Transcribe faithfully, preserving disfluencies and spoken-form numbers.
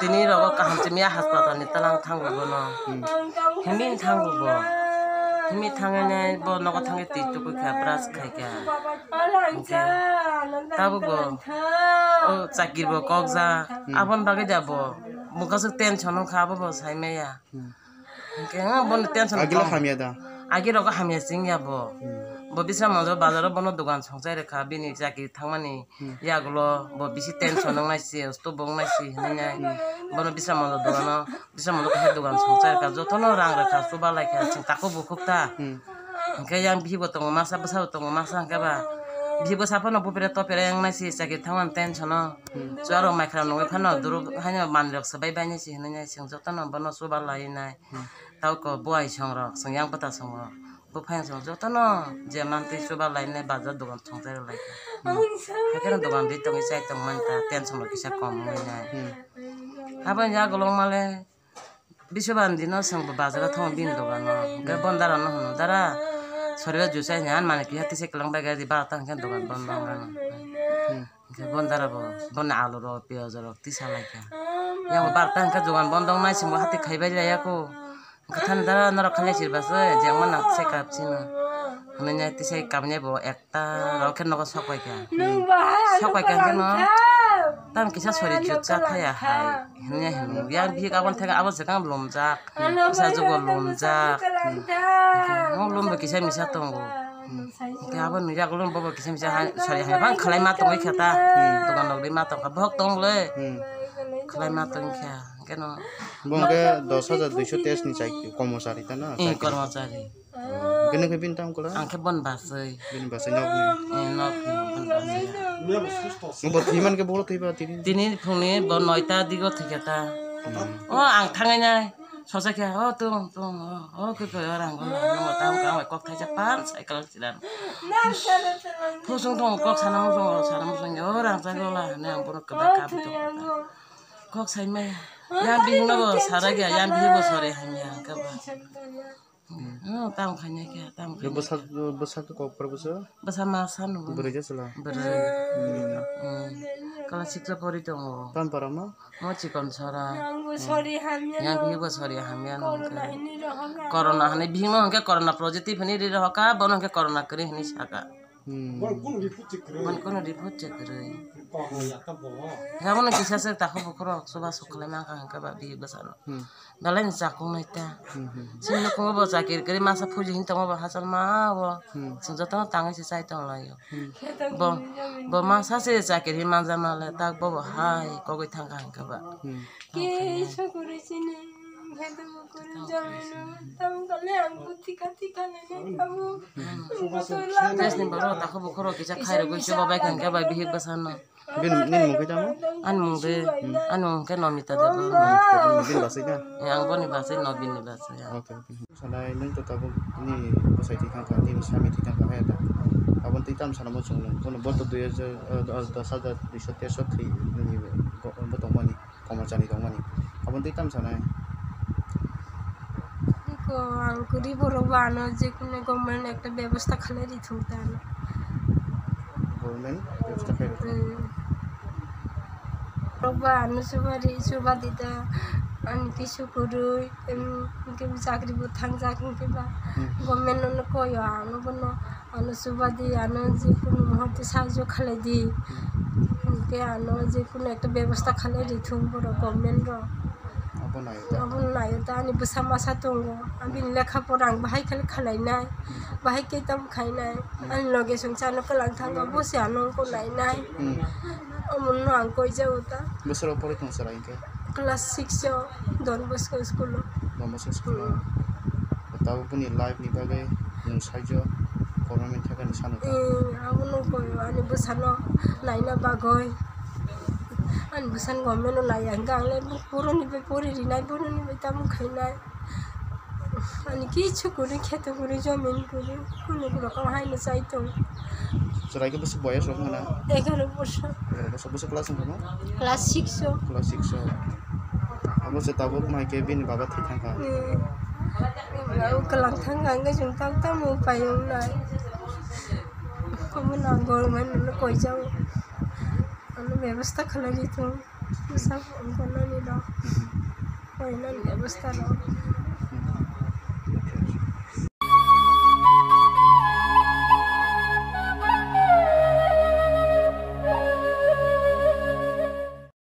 Ni rogo kaham simi ya haspatal ni talang thango bono. Hmm. Himi thango bo. Himi thangene bo nogo thangwi twi tukui kha, brush khai kha. Hingke tabuk bo o chakir bo kok ja. Hmm. Aboni bagwi da bo mukaswk tension wngkha, abo bo sai maya. Hmm. Hingke, ah, bono tension agila tong. Hamya da? Agi rogo hamya sing ya bo. Hmm. Bo Bisramganj o bazar o bono dogan songchai rwkha, bini chakri thangmani, hmm, yagulo bo bisi tension wngnai se, stop bo wngnai se hinwi nai. Hmm. Bono Bisramganj o dogan o, Bisramganj o kaisa dogan songchai rwkha, jotono rang rwkha, chuba lai kha, chwng takhuk bukhuk ta. Hmm. Hingke yang bihik bo tongo masa, bwsa bo tongo masa, hingke ba bihik bwsa phano bupre topre wngnai se, chakri thangmani tension o. Hmm. Chuarok mai khna nungwi phano duru haino manwirok swbai bainai se hinwi nai, chwng jotono bono chuba lai nai. Hmm. Tauko buai songrok, chwng yang bwta songo. Buphang song jotono je mantwi chuba lainai bazar dogan thongchai rw lai kha. Hmm. Haikhe no dogan ri tongwi chai tong man ta, tension rok kisa kom wngwi nai. Hmm. Aboni yagulo male Bisubandi no chwng bo bazar o thango bini dogan o. Hwnkhe, hmm, bon dara no hwno, "Dara, sori o juice aini, ani manwi kiya tisa kwlwng bai kha di, barota hwnkhe dogan bondo wngkha." Hmm. Hwnkhe bon dara bo, boni alu rok, piyaj rok tisa lai kha. Yang bo barota hwnkhe dogan bondo wngnai, chwng bo hati khaibai laiya kho. Hwnkhe thani dara norok khailai sir ba se, jeng mano se kap sino. Hwnwi nai tisa kamya bo ekta rok khe nogo sok pai kha. Sok pai kha hwnkhe no, tam kisa sori jut cha thaya hai. Hwnwi hwnwi yang bihik aboni theke abo swkang lumjak. Bwsa jugo lumjak. Hwnkhe mo lum bo kisa misa tongo. Hwnkhe abo nujak lum bobo kisa misa hai, sori hai bang khlai ma tongwi kha ta. Dogan rok ri ma tong kha. Bohok tong le. Khlai ma tong kha. Hwnkhe no. Bo hwnkhe dos hajar duiso teis ni chai-, kormochari ta na? Chai-, kormochari. Hwnkhe nokni bini tam kula? Ang khe bon baswi. Bini baswi nokni? Eh, nokni bon baswi. Bo thwi man khe boro thwi ba tini? Tini phungni bo noita digo thwi kha ta. Hmm. O ang thangai nai. Sosa khe, "O tung, tung, o, o khe koi o rang o, rang o, tamo khe ang bai kok thaisa pan cycle siran." Phusung tongo kok sana musung, o sana musung, "O rang cycle la," hwnwi ang bono kwbak kap tong kha. Kok sai maya. Yang bihik no bo sarai ya, yang bihik bo sori hamya hwnkhe ba. Hmm. Oh, tamo khaina khe, tamo khaina. Bwsa, bwsa khe kok phar bwsa? Bwsa ma sanu. Bwrwi ja chwla? Bwrwi. Hmm. Hmm. Class six o pori tongo. Tam para ma? Mo chikon sora. Yang bo sori hamya no. Yang bihik bo sori hamya no. Corona hwnwi rohorkha. Corona hwnwi bihik no hwnkhe corona positive hwnwi ri rohorkha, bono hwnkhe corona kwrwi hwnwi saka. Hmm. Bono kunu report check kwrwi. Bono kunu report check kwrwi. Corona ya ta bo. Abono kisa se takhuk bukhuk rok chuba suk khlai mankha hwnkhe ba bihik bwsano. Hmm. Belai ni chakung nai ta. Hmm, hmm, hmm. Chini nukhungo bo chakiri kwrwi masa phuji hin tongo bo hachal ma bo. Hmm. Chwng jotono tangwi se chai tong lai o. Hmm. Bo, bo masa se chakiri manja ma le tak bo bo hai kogwi thang kha hwnkhe ba. Hmm. Kisa kwrwi chini, kisa kwrwi chini. Tamo kale ang bo thika thika nai nai tamo. Hmm. Test ni borok takhuk bukhuk rok kisa khai rwgwi chuba bai kha hwnkhe ba bihik bwsano. Bini, nini mung khe tamo? Ani mung de, ani mung khe Nomita Debbarma. Bini basai na? Eh, ang boni basai, Nobin ni basai, ya. Okay, okay. Sanai nwng to tabuk ni bwsai thwi thang kha, nini sami thwi thang kha, haya da. Aboni twi tam sana muchung nwng. Bono bo to dui hajar, eh, dos hajar duiso terso thwi nini bo, bo tongmani, komorchani tongmani. Aboni twi tam sanai? Iko ang kwrwi borok bo ano je kunu government ekta bebosta khalai rithung ta ano. Government bebosta khlai rw. Hmm. Borok bo ano chuba ri, chuba di da, ani kisu kwrwi, em, hwnkhe bo chakri bo thangjak hwnkhe ba. Hmm. Government no koi o ang bono, ano chuba di, ano je kunu muhurte sahajyo khalai di. Hmm. Hwnkhe ano je kunu ekta bebosta khalai rithung borok government rok. Abo naio ta? Abo naio ta, ani bwsa masa tongo. Abini lekha pora ang bahai khe khlainai, bahai khe tamo khainai. Hmm. Ani loge song chano kwlang thango, bo se ano wngkha nainai. Hmm. Omono ang koi jago ta. Bwswk rok porwi tongo chwrai hwnkhe? Class six o, Don Bosco school o. Don Bosco school o. Hmm. Tabuk bini life ni bagwi nwng saijo government thakani sano ta? Hmm, abono koi o, ani bwsano naina bagwi. Ani bwsano government o naiya hwnkhe ang le boroni bai pori rinai, boroni bai tamo khainai. Ani kichu kwrwi, kheto kwrwi, jomin kwrwi, kunu rokam haino chai tong. Chwrai khe bwswk boyas rok wngkha na? Egaroh bosor. Egaroh bosor. Bwswk class wngkha no? Class six o. Class six o. Abo se tabuk mai khe bini baba thwi thang kha. Hmm. Bini baba kwlang thang kha, hwnkhe chwng tamo tamo upai wngnai. Omo nang government no koi jago. Ano bebosta khlai di thung. Bwsa wngkha nini rok. Pore nini bwsa rok.